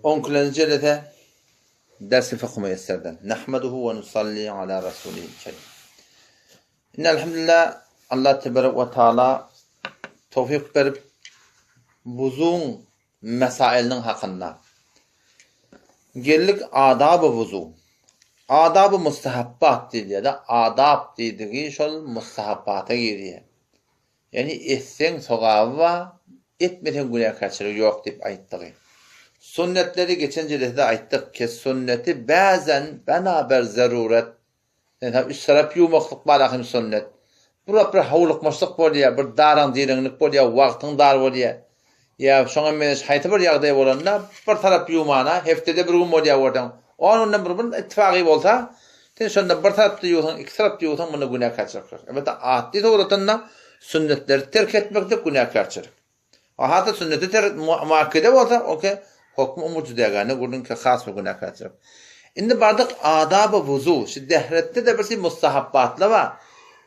Onkilenji jelese Dersi Fykh Müýesserden. Nahmaduhu we nusalli ala rasulihil kerim. Inna elhamdülillah Allah tebarek we taala towfik berip wuzuň mesailiniň hakynda geldik adaby wuzu. Adaby mustahabbat diýilýär-de, adab diýdigi şol mustahabbata girýär. Ýagny etseň sogaby bar, etmeseň günäkärçiligi ýok diýip aýtdygy. Sünnetleri geçen jelesede aýtdyk ki, sünneti bäzen bena ber zeruret, meselem üç tarap ýuwmaklyk bar ahim sünnet. Bir wagt bir howlukmaçlyk bolýar, bir daraň-direňlik bolýar, wagtyň dar bolýar. Ýa şoňa meňzeş haýsy bir ýagdaý bolanda bir tarap ýuwmana hepdede bir gün bolýar görseň, on günden bir gün ittifagy bolsa, sen şonda bir tarapda ýuwsaň, iki tarapda ýuwsaň munda günäkärçilik ýok. Elbetde atly suratynda sünnetleri terk etmeklik günäkärçilik. A hata sünneti terk muakkede bolsa, oke hokmy umur jüdägäne gürrüňki has bir günäkärçilik. Indi bardyk adaby wuzu, şu dehretde-de bir şey mustahabbatlar bar.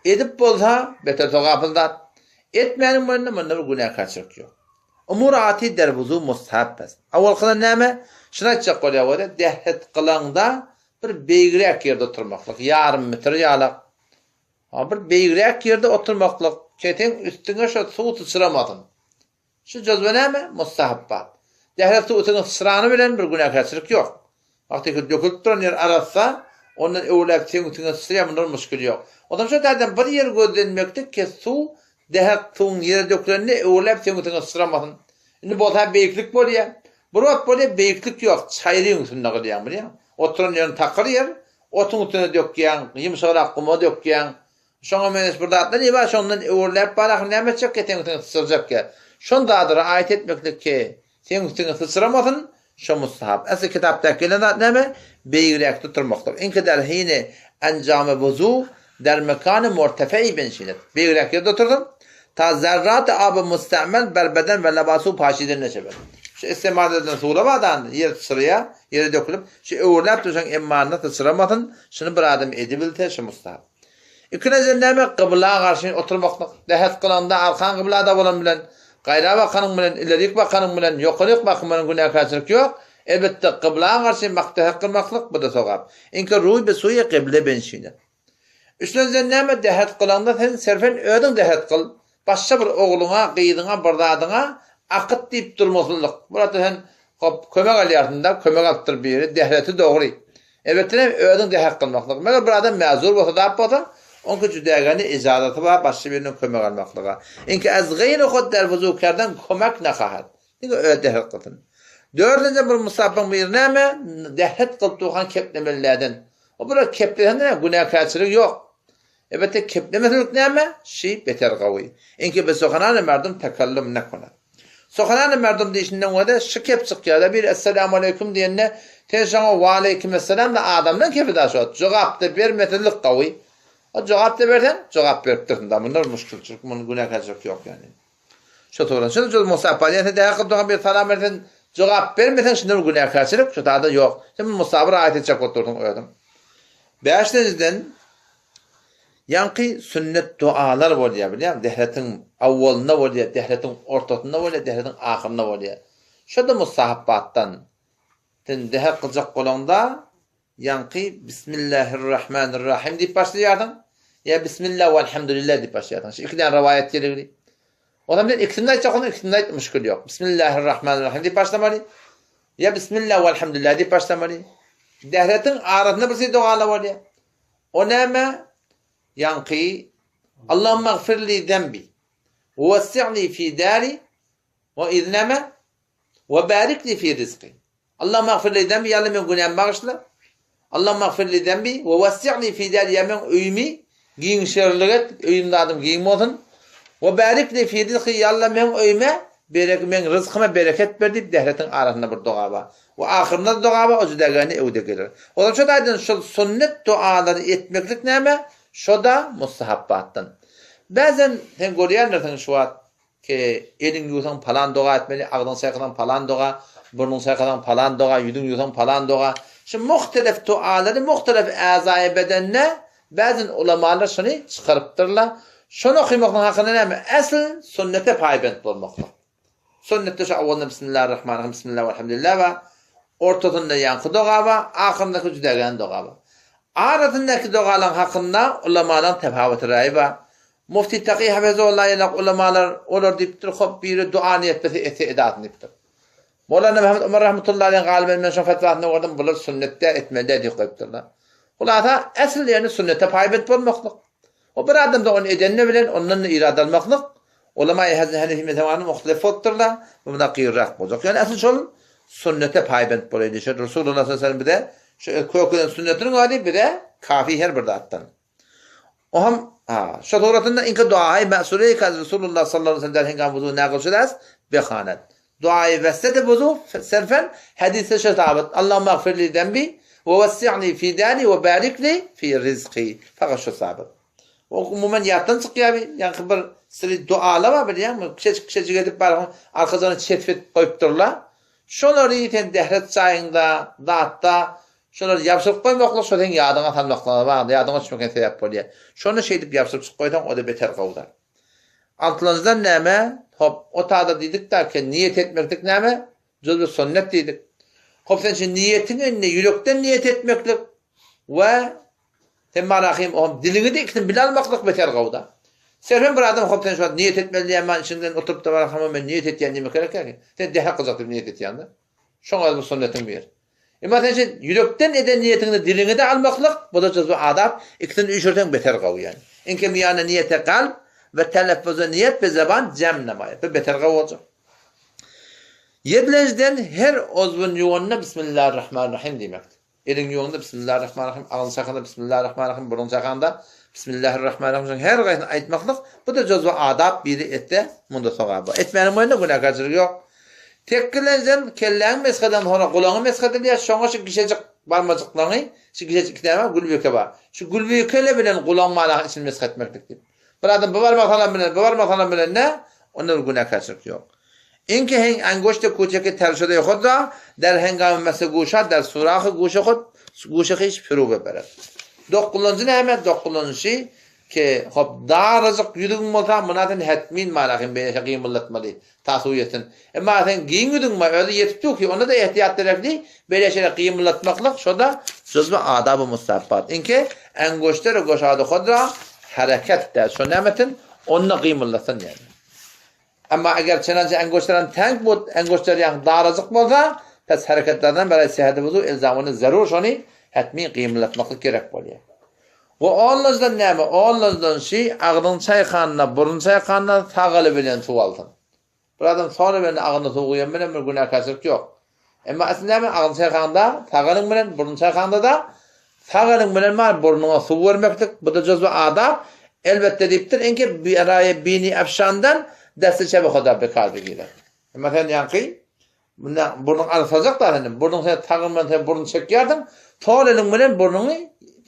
Edip bolsa beter sogaply zat. Etmäniň bolanda munda bir günäkärçilik ýok. Umur ati der wuzu mustahap bes. Awalkydan näme? Şuny aýtjak bolýar weli, dehret kylaňda bir beýigräk ýerde oturmaklyk, ýarym metr ýalak. Ha bir beýigräk ýerde oturmaklyk, keseň üstüňe şo suw syçramasyn. Şu jözwe näme? Mustahabbat. Dählet suw üstüňe syçrany bilen bir günäkärçilik ýok. Wagty dökülip duran ýer arassa, ondan öwläp seň üstüňe syçraýar, munda bir muşkil ýok. Onsoň şo taýdan bir ýer gözlenmeklik ki suw dählet suwuň ýere dökülende öwläp seň üstüňe syçramasyn. Indi bolsa beýiklik bolýar. Bir wagt bolýar beýiklik ýok, çaýryň üstünde gylýaň bilýäňmi? Oturan ýeriň takyr ýer, otuň üstüne dökýäň, ýumşagrak guma dökýäň. Şoňa meňzeş bir zatlar bar, şondan öwürläp bar ahyr näme etjek ki seň üstüňe syçrajak ýa. Şon zady raýat etmeklik ki seň üstüňe syçramasyn, şo mustahap. Asly kitapdaky gelen zat näme? Beýigräkde turmaklyk. Inki der hini enjamy wuzu der mekany murtefei benşinet. Beýigräk ýerde otursyn. Ta zerraty aby mustamel ber beden we lebasu paşiden neşebet. Şu istemal edilen suwlar bar da ýere syçraýar, ýere dökülip, şu öwürläp dursaň emmanyna syçramasyn, şuny bir adam edibilse şu mustahap. Ikinjiden näme, kybla garşy oturmaklyk, lähet kylanda arkaň kyblada bolan bilen, gaýra bakanyň bilen, ilerik bakanyň bilen, ýokaryk bakyň bilen günäkärçilik ýok. Elbetde, kybla garşy makdähet kylmaklyk, bu-da sogap. Inki ruý bi suýe kyble benşine. Üçünjiden näme, dähet kylanda sen serfen özüň dähet kyl, Başga bir ogluňa, gyzyňa, bir zadyňa akyt diýip durmasynlyk. Bu zatda sen hop kömek alýarsyň-da, kömek alypdyr biri, dehreti dogry. Elbetde hem özüň dehek kylmaklyk. Meger bir adam mäzur bolsa, zat bolsa, oňki jüdägeni ijazaty bar başga birinden kömek almaklyga. Inki ez gaýry hut der wuzu kerden kömek nehahat. Diňe özi dehret kylsyn. Dördünji bir musapyň biri näme? Dehret kylyp durkan keplemelilerden. O bular keplese näme? Günäkärçiligi ýok. Elbetde keplemeslik näme? Şi beter gawy. Inki be sohanany merdum tekellum nekune. Sohanany merdum diýşinden görä şi kep çykýar-da biri Esselamu aleýkum diýende sen şoňa Waleýkimesselam da adamdan kepi da şo jogap-da bermesizlik gawy. O jogap-da berseň jogap beripdirsiň da munda bir muşkilçilik muny günäkärçilik ýok ýani. Şo soran şo jogap Musa diýen sen däki dogan bir salam bersen jogap bermeseň şunda bir günäkärçilik şo tada ýok. Sen Musa bir aýat etjek bolup dursuň özüň. Bäşinjiden Ýaňky sünnet dualar bolýar bilýäňmi, dehretiň awwalynda bolýar, dehretiň ortasynda bolýar, dehretiň ahyrynda bolýar. Şo-da mustahabbatdan. Sen dehret kyljak bolaňda, ýaňky Bismillahirrahmanirrahim diýip başlaýarsyň, ýa Bismillah welhamdulillah diýip başlaýarsyň. Şu iki däne rowaýat geligli. Onam sen ikisini aýtjak bolsaň, ikisini aýt, müşkil ýok. Bismillahirrahmanirrahim diýip başlamaly. Ýa Bismillah welhamdulillah diýip başlamaly. Dehretiň arasynda bir şey dogalar bolýar. O näme? Ýaňky Allahumma gfirli zenbi we wessi'li fi dari we iz näme? We barikli fi rizki. Allahumma gfirli zenbi ýa Allah meň günämi bagyşla. Allahumma gfirli zenbi we wessi'li fi dari ýa meň öýümi giňişerlik et, öýüm zadym giň bolsun. We barikli fi rizki ýa Allah meň öýüme berek meň ryzkyma bereket ber diýip dehretiň arasynda bir doga bar. We ahyrynda doga bar, o jüdägäni öwde geler. Ozal şo taýdan şol sünnet dualary etmeklik näme? Şo-da mustahabbatdan. Bäzen sen görýändirsiň şu wagt ki eliňi ýuwsaň palan doga etmeli, agzyňy çaýkasaň palan doga, burnuňy çaýkasaň palan doga, ýüzüňi ýuwsaň palan doga. Şu muhtelif dualary muhtelif äzaýy bedende bäzen ulamalar şuny çykarypdyrlar. Şony okymaklygyň hakynda näme? Esl sünnete paýbent bolmaklyk. Sünnetde şu awalynda Bismillahirrahmanirrahim, Bismillah welhamdülillah bar. Ortasynda ýaňky doga bar, ahyryndaky jüdägän doga bar. Arasyndaky dogalaryň hakynda ulamalaryň tefawuty raýy bar. Mufti Taky hafezullah ýaly ulamalar olar diýipdir, hop biri dua niýetlese etse edasyny diýipdir. Mowlana Muhammet Omar rahmetullahi aleýhiň galyben men şoň fetwasynda gördüm, bular sünnet däl, etmeli däl diýip goýupdyrlar. Hulasa, esl ýöne sünnete paýbent bolmaklyk. O bir adamda ony edenine bilen ondan-da irad almaklyk, ulama-i Hanefi mezhebinde muhtelif bolupdyrlar, bu mundan gyrrak boljak. Ýöne esl şol sünnete paýbent bolaýly. Şol Resulullah sallallahu aleyhi ve sellem bize şu kökeden sünnetiniň özi bize kafi her bir zatdan. O hem ha, şu suratynda inki duaýy me'sure ki Resulullah sallallahu aleyhi ve sellem der hengam wuzu naql şudas behanet. Duaýy wessede wuzu serfen hadisde şu sabit. Allahumma gfir li zembi we wessi'ni fi dani we barik li fi rizqi. Fakat şu sabit. O umuman ýatdan çykýar bir, ýaňky bir sili dualar bar bilýäňmi? Kiçejik kiçejik edip baryn arkajagyna çetip edip goýupdyrlar. Şolary sen dähret jaýyňda, zatda Şolary ýabşyryp goýmaklyk şo seň ýadyňa salmaklyga bagly, ýadyňa düşmekine sebäp bolýar. Şony şeýdip ýabşyryp çykyp goýsaň, o-da beter gowudyr. Altynjydan näme? Hop, o tada diýdik-dä ki, niýet etmeklik näme? Juzwy sünnet diýdik. Hop, sen şu niýetiňi indi ýürekden niýet etmeklik we sen marahym ohm diliňi-de ikisini bile almaklyk beter gowuda. Serhem bir adam hop sen şu wagt niýet etmeli diýýän man içiňden oturyp-da marahym men niýet etýän diýmek gerek ýa ki. Sen dähek gyljak diýip niýet etýän-de. Şoň özi bu sünnetiň biri. Emma sen şeýdip ýürekden eden niýetiňde diliňe-de almaklyk, bu-da juzwy adap, ikisini üýşürseň beter gowy ýaly. Inki miýana niýete kalp we teleffuza niýet be zeban jem namaýat. Bu beter gowy boljak. Ýedilenjiden her ozwun ýuwanda Bismillahirrahmanirrahim diýmekdir. Eliňi ýuwaňda Bismillahirrahmanirrahim, agzyňy çakanda Bismillahirrahmanirrahim, burnuňy çakanda Bismillahirrahmanirrahim şonuň her gaýsyny aýtmaklyk, bu-da juzwy adap biri etse, munda sogap bar. Etmäniň boýunda günäkärçilik ýok. Tekgelenjeň kelläňi mesh eden soňra gulagyňy mesh edilýär, şoňa şu gişejik barmajyklaryňy, şu gişejik iki däne gülbike bar. Şu gülbikele bilen gulagyň manasyny içini mesh etmeklik diýip. Bir adam bu barmak salan bilen, bu barmak salan bilen ne? Onda bir günäkärçilik ýok. Inki heň angoşte kuçeki terşode hod ra der hengamy mese guşa der surahy guşe hod guşe hiç firu beberet. Dokuzynjy näme? Dokuzynjy ki hop darajyk ýüzügiň bolsa muna sen hetmin manahin beýle gymyldatmaly. Ta suw ýetsin. Emma sen giň ýüzüň bar, özi ýetip dur ki, onda-da ehtiýat gerekli, beýle şeýle gymyldatmaklyk, şo-da juzwy adaby mustahapbat. Inki angoşter goşady hodra hereket däl. Şo näme etsin? Onda gymyldasyn ýaly. Emma eger çenança angoşteran tank but, angoşter ýaňky darajyk bolsa, pes hereketlerden beraý sehedi wuzu elzamyny zerur şony hetmi gymyldatmaklyk gerek bolýar. We onlajdan näme? Onlajdan şi agzyny çaýkanda, burnuny çaýkanda sag eli bilen suw alsyn. Bir adam sol eli bilen agzyna suw guýan bilen bir günäkärçilik ýok. Emma asly näme? Agzyny çaýkanda sag eliň bilen, burnuny çaýkanda-da sag eliň bilen bar burnuňa suw bermeklik, bu-da juzwy adap. Elbetde diýipdir, enki biraýa bini efşandan desti çebi hoda bekar begirer. Emma sen ýaňky Munda burnuň arasajak da seniň. Burnuň sen tagyň bilen sen burun çekýärsiň. Sol eliň bilen burnuňy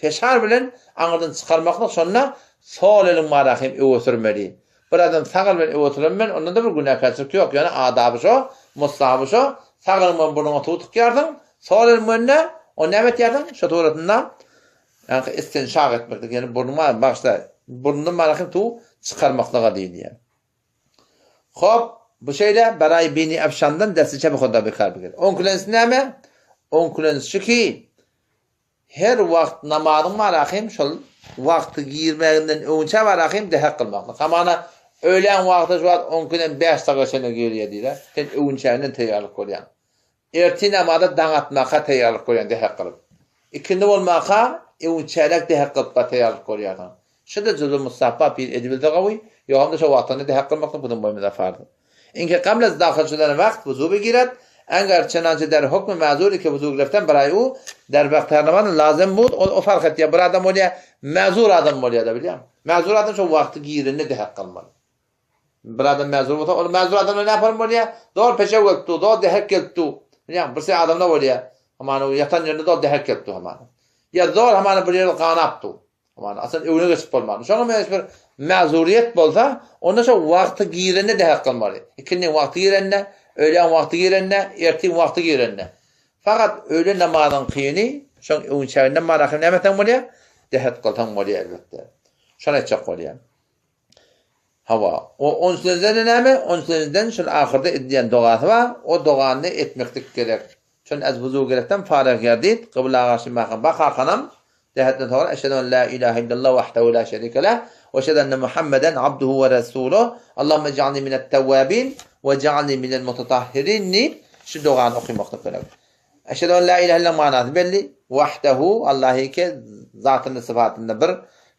peşar bilen aňyrdan çykarmaklyk şonda sol eliň bara hem öwe sürmeli. Bir adam sag el bilen öwe süren bilen onda-da bir günäkärçilik ýok. Ýöne adaby şo, mustahaby şo, sag eliň bilen burnuňa suw tykýarsyň, sol eliň bilen-de ony näme etýärsiň? Şo suratynda ýaňky istinşak etmeklik, ýöne burnuňa bagyşla, burnundan bara hem suw çykarmaklyga diýilýär. Hop, bu şeýle, Baraý bini Efşandan desti çepi Huda bikar bigir. Oňkülensi näme? Oňkülensi şu ki, her wagt namazyň bar ahym, şol wagty girmeginden öňçä bar ahym dehek kylmaklyk. Hamana öýläň wagty şu wagt oňküden bäş daga çenli girýär diýler. Sen öňçäňden teýýarlyk görýäň. Ertir namaza daň atmaka taýýarlyk görýän dehek gylyp. Ikindi bolmaka öňçäräk dehek gylyp bar taýýarlyk görýärsiň. Şuda juzwy mustahbap bir edibilse gowy, ýogamda şo wagtynda dehek kylmaklyk biziň boýnumyza farz. Inki gabl az dahyl şudan wagt wuzu begiret, engar çenançe der hukmy mazuri ke wuzu gireften baraý u der wagt her namaz lazym bud, ol o fark etýär, bir adam bolýar mazur adam bolýar-da bilýäňmi? Mazur adam şo wagty girende dehek kylmaly. Bir adam mäzur bolsa, ol mäzur adamlar näme yaparym bolýar? Zor peşew gelip dur, zor dehek gelip dur. Bilýäňmi, bir şey adamda bolýar. Hamana ýatan ýerinde zor dehek gelip dur hamana. Ýa zor hamana bir ýerde ganap dur. Hamana aslynda öwne geçip bolman. Şoňa meňzeş bir mäzuriýet bolsa, onda şo wagty girende dehek kylmaly. Ikindi wagty girende, öýlän wagty girende, ertin wagty girende. Fakat öýle namazyň kyny, şoň öňçäginden marahym näme etseň bolýar? Dehek kylsaň bolýar elbetde. Şony aýtjak bolýan. Hawa, o on sözden-de näme, on sözden şol ahyrda edilýän dogasy bar, o dogany etmeklik gerek. Şon az wuzu gerekden faryg gerdit, gybla garşy makan bakakanam, Jähetden soňra Eşhedü en la ilahe illallah wahdehu la şerike leh we eşhedü enne Muhammeden abduhu we resuluh Allahümme ij'alni minet tewwabin we ij'alni minel mutatahhirin diýip şu dogany okymaklyk gerek. Eşhedü en la ilahe illallah manasy belli. Wahdehu Allah ýeke, zatynda sypatynda bir,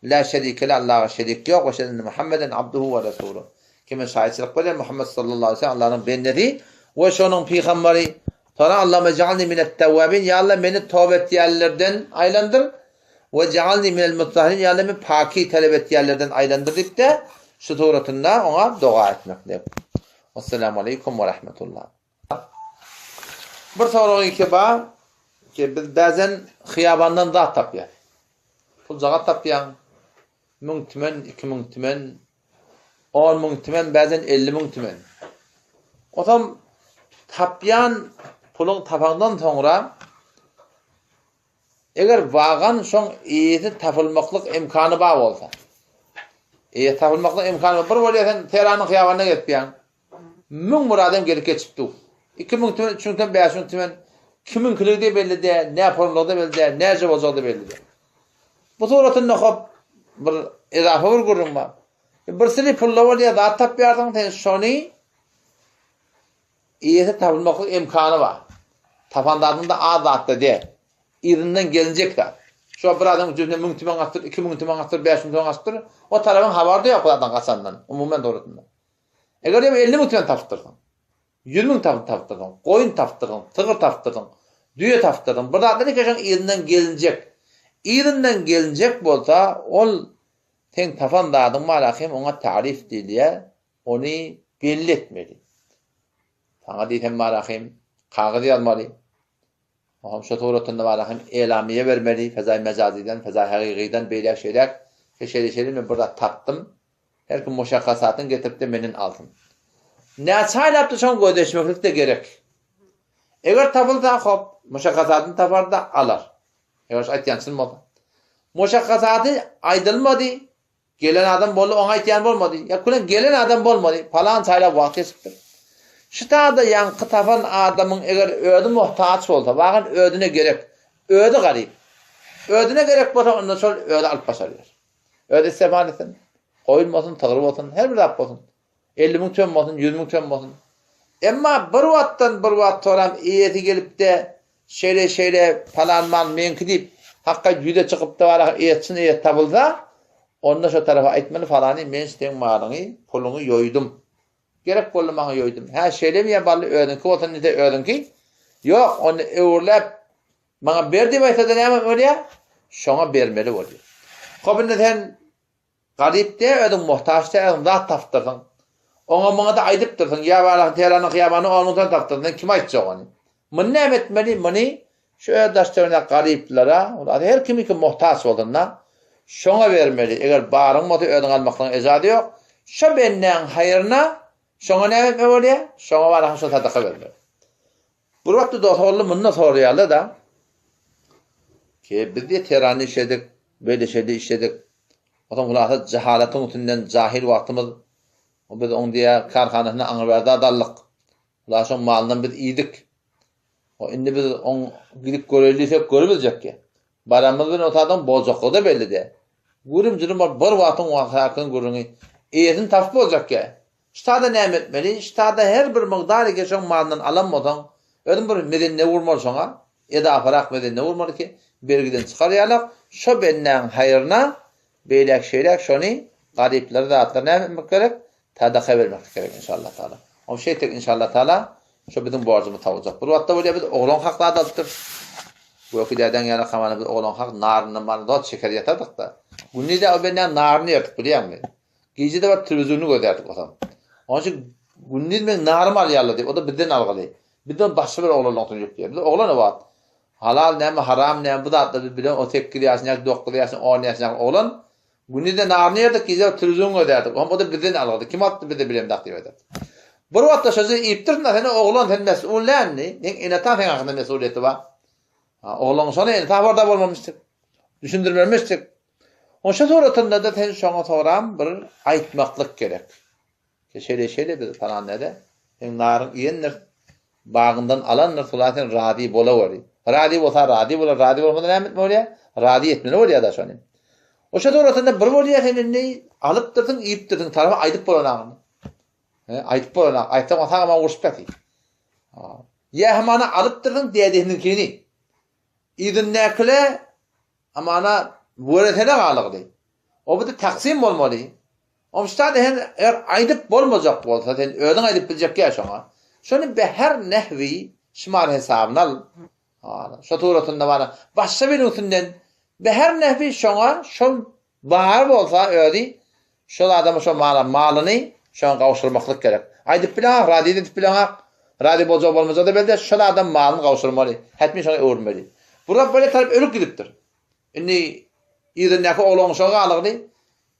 la şerike leh Allaha şerik ýok we eşhedü enne Muhammeden abduhu we resuluh. Kime şaýatçylyk berýär Muhammed sallallahu aleyhi ve sellem Allah'yň bendesi we şonuň pygamberi Soňra Allahümme ij'alni minet-tewwabin, Ýa Allah meni toba etýänlerden aýlandyr, we ij'alni minel-mutahhirin, Ýa Allah meni paki talap etýänlerden aýlandyr diýip-de, şu suratynda oňa doga etmeklik. Wesselamu aleýkum we rahmetullah. Bir sorag iki bar, ki biz bäzen hyýabandan zat tapýas. Puljagaz tapýaň, Müň tümen, 2000 tümen, 10 müň tümen, bäzen 50 müň tümen. Otam tapýan puluň tapandan soňra eger wagan şoň eýesi tapylmaklyk imkany bar bolsa. Eýesi tapylmaklyk imkany bir bolýar sen Tehranyň hyýabanyna gezipýäň. 1000 bir adam gelip geçip dur. 2000 tümen, 3000 tümen, 5000 tümen kimiňkiligi de belli däl, ne forumlygy da belli däl, näce boljagy da belli däl. Bu suratynda hop bir ezafa bir gürrüň bar. Bir sili pulla bolýar, zat tapýarsyň, sen şony eýesi tapylmaklyk imkany bar. Tapan zadyň da az zatda däl. Yzyndan gelinjek zat. Şu bir adamyň jübüne 1000 tümen gaçdyr, 2000 tümen gaçdyr, 5000 tümen gaçdyr. O talabyň habary da ýok bu zatdan gaçandan, umuman dogrusyna. Eger hem 50 müň tümen tapypdyrsyň, 100 müň tapypdyrsyň, goýun tapypdyrsyň, sygyr tapypdyrsyň, düýe tapypdyrsyň, bir zatlar eken şoň yzyndan gelinjek. Yzyndan gelinjek bolsa, ol seň tapan zadyň bar ahim oňa taryf diýilýär, ony belli etmeli. Saňa diýsem bar ahim, kagyz ýazmaly. Oňam şo suratynda bar ahim elamiýe bermeli, fezaý mejazydan, fezaý hakykydan beýläk-şeýläk, şeýle-şeýle men bir zat tapdym, Her kim muşakgasatyny getirip-de menden alsyn. Näçe aýlapdy şoň gözleşmeklik-de gerek. Eger tapylsa, hop, muşakgasatyny tapar-da alar. Eger şu aýtýan çyn bolsa. Muşakgasaty aýdylmady, gelen adam boldy, oňa aýtýan bolmady. Ýa külen gelen adam bolmady, palança aýlap wagt geçipdir. Şu taýda ýaňky tapan adamyň eger özi muhtaç bolsa, wagan özüne gerek, özi garyp. Özüne gerek bolsa, onda şol özi alyp başarýar. Özi istemar etsin. Goýun bolsun, sygyr bolsun, her bir zat bolsun. 50 müň tümen bolsun, 100 müň tümen bolsun. Emma bir wagtdan bir wagt soram eýesi gelip-de şeýle-şeýle palan mal meňki diýip, hakga ýüze çykyp-da bara eýesi çyn eýesi tapylsa, onda şo tarapa aýtmaly falany men seň malyňy, puluňy ýoýdum. Gerek boldy maňa ýoýdum. Hä şeýlemi ýa bally özüňki bolsun diýse özüňki. Ýok, ony öwürläp Maňa ber diýip aýtsada näme bolýar? Şoňa bermeli bolýar. Hop indi sen garyp dä özüň muhtaç dä özüň zat tapypdyrsyň. Oňa muňa-da aýdypdyrsyň ýa bala Tehranyň hyýabanyny on müňden tapypdyrsyň sen kime aýtjak ony? Muny näme etmeli? Muny şu öz daş-töweregindäki garyplara, her kimiki muhtaç bolsun-da, şoňa bermeli. Eger baryň bolsa özüň almaklygyň ejazy ýok. Şo bendäň haýryna şoňa näme etmeli bolýar? Şoňa barasyň şo sadaka bermeli. Bir wagtda dos ogly mundan soraýarlar-da, ki biz diýe Tehranda işledik, beýle şeýle işledik. Onsoň hulasa jahalatyň üstünden jahil wagtymyz biz oň diýe karhanasyna aňrybar zat aldyk. Hulasa şoň malyndan biz iýdik. O indi biz oň gidip göreli diýsek görübiljek ki. Baramyz bilen o taýdan boljaklygy-da belli däl. Gürüm-jürüm bolup bir wagtyň wakasynyň gürrüňi eýesini tapyp boljak ki. Ştada näme etmeli? Ştada her bir mygdar eke şoň malyndan alan bolsaň, özüň bir mezenne urmaly şoňa, edaparak mezenne urmaly ki, bergiden çykar ýalak, şo bendäň haýryna beýläk-şeýläk şony garyplara zatlara näme etmek gerek? Sadaka bermeklik gerek inşallah taala. Oň şeýtsek inşallah taala şo biziň borjumyz tapyljak. Bir wagtda bolýar biz oglan hak zat alypdyrys. Göki dädeň ýaly hamana biz oglan hak naryndan maryny zat şeker ýatardyk-da. Gündiz-ä o bendäň naryny ýerdik bilýäňmi? Gije-de baryp telewizoryny gözlärdik otam. Onuň üçin gündiz meň narymy alýarlar diýip, o-da bizden algyly. Bizden başga bir oglanlaryňkyny ýükleýär. Biz oglan o wagt. Halal näme, haram näme bu zatlary biz bilen o sekiz ýaşyndaky, dokuz ýaşyndaky, on ýaşyndaky oglan gündiz-de naryny ýerdik, gije baryp telewizoryny gözlärdik. Oňam o-da bizden algyly. Kim alypdy biz-de bilemzok diýip aýdardy. Bir wagtda şo ýerde iýipdirsin-da, sen oglan, sen mes'ul dälmi? Seň ene-ataň seň hakynda mes'ulyýeti bar. Ha, oglan şony enesi habardar bolmamışdyk. Düşündirmemişdik. Oşa suratynda-da sen şoňa soram bir aýtmaklyk gerek. Şeýle şeýle biz falan näde seň naryň iýendir. Bagyňdan alandyr, Hudaý sen razy bolaweri. Razy bolsa razy bolar, razy bolmasa näme etmeli bolýar? Razy etmeli bolýar-da şony. Oşa suratynda bir bolýar sen indi alypdyrsyň, iýipdirsiň, tarapa aýdyp bolanagyny. He, aýdyp bolanak. Aýtsaň o saňa maňa urşup ýatyr. Ýa hamana alypdyrsyň dädesiniňkini. Yzyndakyle hamana weresene galygdy. O bu-da taksim bolmaly. Omşda-da hem eger aýdyp bolmajak bolsa, sen özüň aýdyp biljek ýa şoňa. Şony be her nehwi şumar hesabyna al. Şo suratynda bana başga biriniň üstünden be her nehwi şoňa şol bar bolsa özi şol adama şo mala malyny şoňa gowşurmaklyk gerek. Aýdyp bileňok, razy edip bileňok. Razy boljak bolmajak-da belli däl, şol adam malyny gowşurmaly. Hetmi şoňa öwürmeli. Bular böyle tarap ölüp gidipdir. Indi yzyndaky oglan şo galygdy.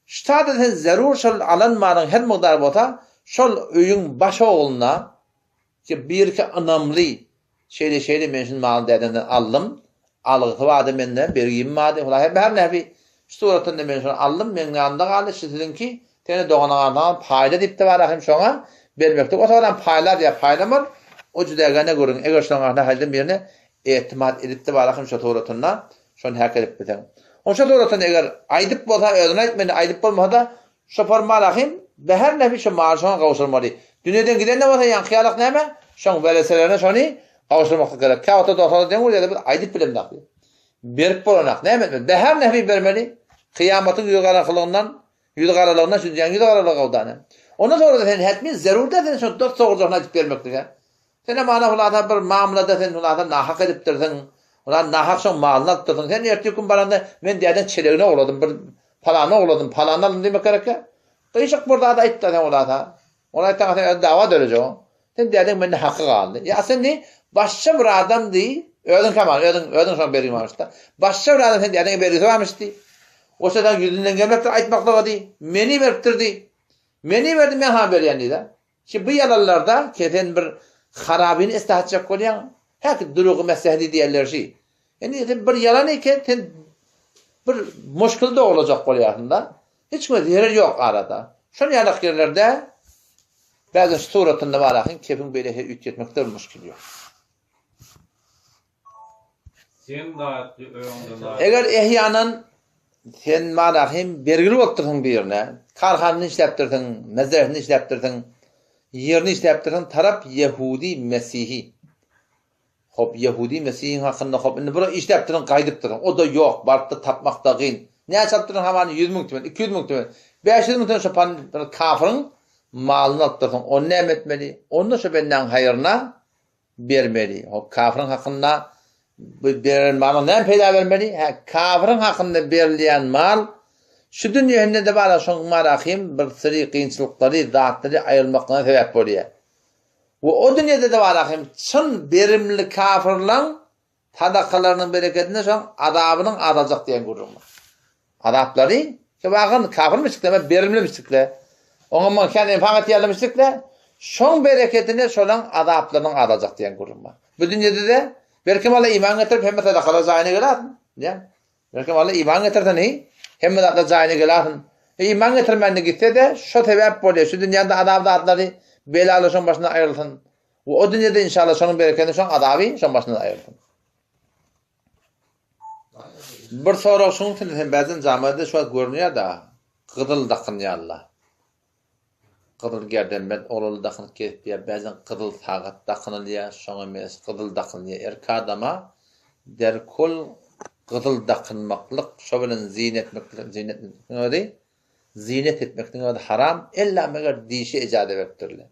Ştada sen zerur şol alan malyň her mukdar bolsa, şol öýüň baş ogluna ki birki ynamly şeýle şeýle men şun malyny dädemden aldym, algysy bardy mende, bergim bardy, hudaý her her näbi şu suratynda men şony aldym, meň ýanymda galdy, şu siziňki, seni doganyň alsaňam paýla diýipdi bar ahym şoňa bermeklik. O soňam paýlar ýa paýlamaz, o jüdägäne gürrüň. Eger şoň ahna birine Etimat edipdi balakym şo suratynda şony häk edip bilseň. Oň şo suratynda eger aýdyp bolsa özüne aýtmeli aýdyp bolmasa-da şopar malahym be her nefi şo maly şoňa gowşurmaly. Dünýeden gidende bolsa ýaňky ýalak näme şoň wereselerine şony gowşurmaklyk gerek. Käwagtda dostlar deň bolýar biz aýdyp bilemzok diýip. Berip bolanak näme etmeli? Be her nefi bermeli. Kyýamatyň ýüz garaňkylygyndan ýüz garalygyndan şu dünýäň ýüz garalygy gowdany. Ondan soňra-da sen hetmi zerur däl sen şo dost dogrujagyny aýdyp bermeklige. Senem ana hulasa bir mamlada sen hulasa nahak edipdirsiň. Ulan nahak şoň malyny alypdyrsyň. Sen ertir gün baranda men dädeň çelegini ogradym, bir palany ogradym, palany aldym diýmek gerekýä. Gyşyk bir zat aýtda sen hulasa. Ony aýtsaň sen öz dawa dörejek. Sen dädeň mende haky galdy. Ýa sen diý, başga bir adam diý, özüň kamal, özüň özüň şoň bergin barmyşda. Başga bir adam sen dädeňe bergisi barmyş diý. Oşa saň ýüzünden gelmepdir aýtmaklyga diý. Meni beripdir diý. Meni berdi, men saňa berýän diý-de. Ki bu ýalanlarda ke sen bir harabyny islah etjek bolýaň, häki durugy meslehedi diýerler şi. Indi sen bir ýalan eken sen bir muşkil dogrulajak bolýarsyň-da. Hiç kime zerer ýok arada. Şol ýalak ýerlerde bäzi suratynda barahyň kepiň beýle her üýtgetmekde bir muşkil ýok. Sen zatly öňde zat. Eger ehýanan sen manahym bergili bolupdyrsyň birine, karhanyny işläpdirsiň, mezresini işläpdirsiň, ýerini işläpdirsiň, tarap ýehudi, mesihi. Hop, ýehudi, mesihiň hakynda hop, indi bir işläpdirsiň, gaýdypdyrsyň, o-da ýok, barypda tapmak-da gyn. Näçe alypdyrsyň hamany 100 müň tümen, 200 müň tümen, 500 müň tümen şo pan bir kafyryň malyny alypdyrsyň, ony näme etmeli? Onda şo bendäň haýryna bermeli. Hop, kafyryň hakynda bu berlen malyň näme peýda bermeli? Hä, kafyryň hakynda berilýän mal şu dünýesinde-de bar, şoň marahym bir syry kynçylyklary, zatlary aýrylmaklygyna sebäp bolýar. We o dünýede-de barahym çyn berimli kafyrlaň Sadakalarynyň berekedine şoň azabynyň azaljak diýen gürrüň bar. Azaplary kebagyn kafir müşrikler, berimli müşrikler. Oňa muň kän enfak etýärler müşrikler. Şoň berekedine şolaň azaplarynyň azaljak diýen gürrüň bar. Bu dünýede-de belkim Allah iman getirip hemme sadakalar jaýyna gelaryn. Diýen. Belkim Allah iman getirsin hi, hemme zatlar jaýyna gelaryn. E, iman getirmände gitse-de şo sebäp bolýar. Şu dünýäde azap zatlary belalar şoň başyndan aýrylsyn. We o dünýede inşallah şonuň bereketi şoň azaby şoň başyndan aýrylsyn. Bir sorag şuň üçin hem bäzden jamada şu wagt görünýär da gyzyl dakynýarlar. Gyzyl gerdenbent oglanlar dakynyp gezipýär, bäzden gyzyl sagat dakynylýar, şoňa meňzeş gyzyl dakynylýar. Erkek adama derkol gyzyl dakynmaklyk, şo bilen ziynetmeklik, ziynetmekligiň özi zinet etmekligiň özi haram, ella meger dişi ejaza beripdirler.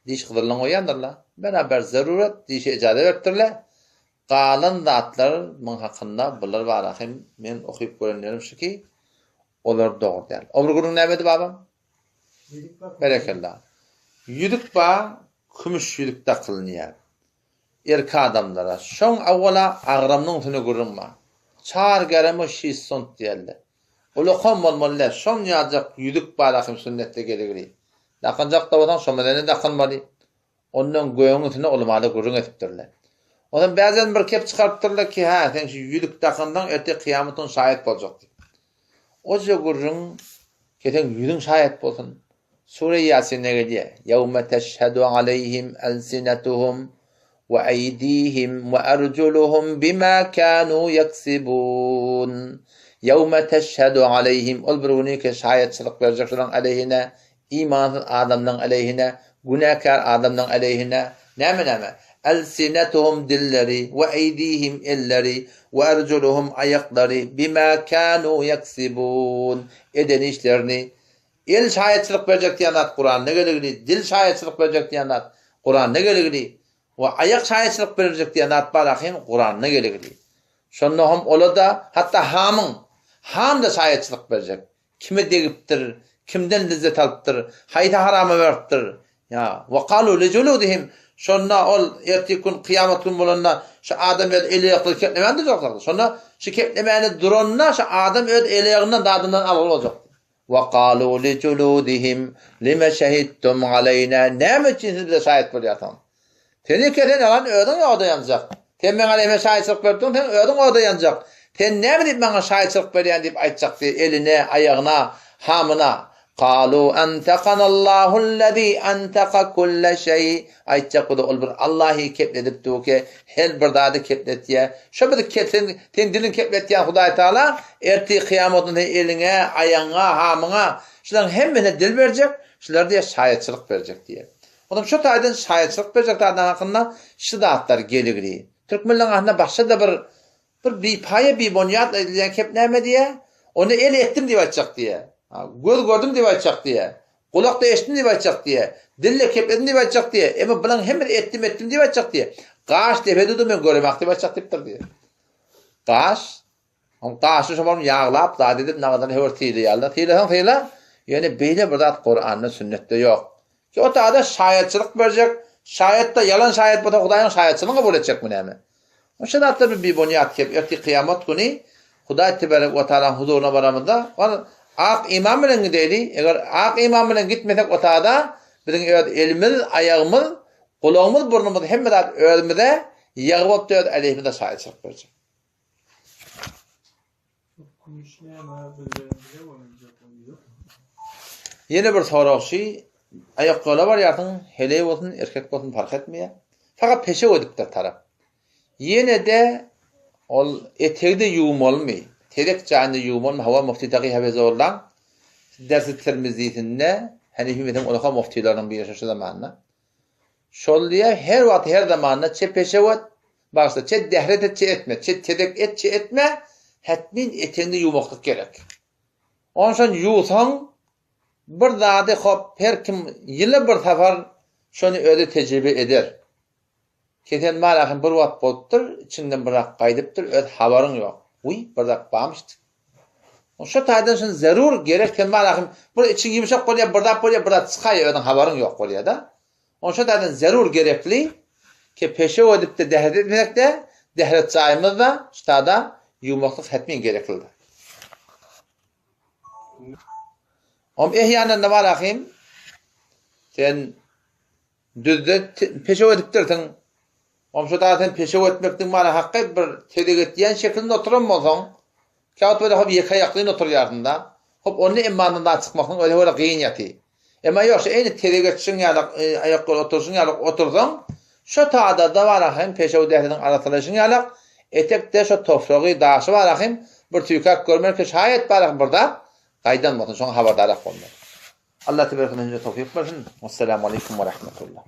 Diş gyzylyny goýýandyrlar. Beraber zarurat dişe ejaza beripdirler. Galan zatlar muň hakynda bular bara hem men okyp görenlerim şu ki, olar dogry däl. O bir gürrüň nämedi babam? Berekella. Ýüzük bar, kümüş ýüzük dakylynýar. Erkek adamlara. Şoň awwala agramynyň üstüne gürrüň bar. Çar geremi şissunt diýerler. Ulakam bolmaly däl. Şon ýaljak ýüzük bar ahym sünnetde geligli. Dakynjak-da bolsaň şo bilen dakynmaly. Ondan gögüň üstünde ulamalar gürrüň edipdirler. Ondan bäzden bir kep çykarypdyrlar ki, hä, sen şu ýüzük dakynsaň, erte kyýamat gün şaýat boljak diýip. Oja gürrüň keseň ýüzüň şaýat bolsun. Sure Ýasinde gelýär. Ýewme teşhedü aleýhim elsinetuhum. We eýdihim we erjuluhum bima kanu ýeksibun. Ýewme teşhedü aleýhim, ol bir güni ki şaýatçylyk berjek şolaryň aleýhine, imansyz adamlaryň aleýhine, günäkär adamlaryň aleýhine, näme näme? Elsinetuhum dilleri, we eýdihim elleri, we erjuluhum aýaklary, bima kanu ýeksibun, eden işlerini El şaýatçylyk berjek diýen zat Kuranda geligli, dil şaýatçylyk berjek diýen zat Kuranda geligli we aýak şaýatçylyk berjek diýen zat bar ahym Kuranda geligli. Şonda hem ola-da hatda hamyň, ham-da şaýatçylyk berjek. Kime degipdir, kimden lezzet alypdyr, haýsy harama barypdyr. Ýa, we kalu lijuludihim, şonda ol ertir gün, kyýamat gün bolanda şu adam öz eli-aýaklary keplemän durjakdyr. Şonda şu keplemäni duranda şu adam öz eli-aýagyndan dadyndan algyly boljak. Wekalu lijuludihim lime şehittum aleýna näme üçin siz bize şaýat bolýarsyňyz? Seni kesen ýalan özüň oda ýanjak. Sen meň aleýhime şaýatçylyk berip durň, sen özüň oda ýanjak. Sen näme diýip maňa şaýatçylyk berýän diýip aýtjak diýip eline, aýagyna, hamyna. Kalu entekanallahu-llezi enteka kulle şeý aýtjak bu-da ol bir Allahy kepledip dur ki her bir zady kepletýär. Şo bizi kep sen seň diliňi kepletýän Hudaý Taala ertir kyýamatynda seň eliňe, aýagyňa, hamyňa şularyň hemmesine dil berjek, şular diýýär şaýatçylyk berjek diýýär. Onsoň şo taýdan şaýatçylyk berjek zatlaryň hakynda şu zatlar geligli. Türkmenleriň arasynda başga-da bir Bir bipaýa bibonýat aýdylýan kep näme diýýär? Ony el etdim diýip aýtjak diýýär. Göz gördüm diýip aýtjak diýýär. Gulak-da eşitdim diýip aýtjak diýýär. Dil-de kepledim diýip aýtjak diýýär. Emma bularyň hemmesi etdim etdim diýip aýtjak diýýär. Gaş depede-de men göremak diýip aýtjak diýipdir diýýär. Gaş, oň gaşy şo bolum ýaglap zat edip nagadan höwür sylaýarlar. Sylasaň syla, ýöne beýle bir zat Kuranda, sünnetde ýok. Ki o taýda şaýatçylyk berjek, şaýat-da ýalan şaýat bolsa Hudaýyň şaýatçylygyny kabul etjekmi näme? Şo zatlar bir bibonýat kep, ertir kyýamat güni Hudaý tebarek we taalaň huzuryna baramyzda, ol ak iman bilen gideýli, eger ak iman bilen gitmesek o taýda biziň öz elimiz, aýagymyz, gulagymyz, burnumyz hemme zat özümize ýagy bolup öz aleýhimize şaýatçylyk berjek. Ýene bir sorag şy, aýakýola barýarsyň, heleý bolsun, erkek bolsun parh etmeýär. Fakat peşew edipdir tarap. Ýene-de ol etegi-de ýuwmalymy? Tezek jaýynda ýuwmalymy? Hawa, Mufti Taky Hafezollaň Dersi Tirmizisinde, Hanefi mezhebiň ulaka muftileriniň biri şu zamanda. Şol diýýär, her wagt, her zamanda çe peşew et, Bagyşla, çe dähret et, çe etme, çe tezek et, çe etme, hetmin etegiňde ýuwmaklyk gerek. Onşon ýuwsaň, bir zady hop her kim ýyla bir sapar şony özi tejribe eder. Kesen mal ahym bir wagt bolupdyr, içiňden bir zat gaýdypdyr, öz habaryň ýok. Wiý, bir zat barmyş. Şo taýdan şony zerur gerek sen mal ahym bir içiň ýumşak bolýar, bir zat bolýar, bir zat çykaýar, özüň habaryň ýok bolýar-da. Onşa taýdan zerur gerekli ke peşew edipde dähret etmesekde dähret jaýymyzda ştada ýuwmaklyk hetmin gereklidir. Om ehýandan bar ahym sen düzde peşew edipdirsiň. Om şo da sen peşew etmekdiň mana hakky bir tezek etýän şekilinde oturan bolsaň Käwagt bolýar hop ýeke aýaklyn oturýarsyň-da. Hop onda emmandan zat çykmaklygyň özi görä gyn ýaty. Emma ýok şu eýni tezek etişiň ýaly aýak gol oturyşyň ýaly otursaň, şo tada-da bar ahym peşew dähliziň arassalaýşyň ýalak, etekde şo topragy, daşy bar ahym, bir tüýkäp görmeli ki şaýat bar ahym bir zat gaýdan bolsun şoňa habardarak bolmaly. Allah teberek hünjä towfyk bersin. Wessalamu aleýkum we rahmetullah.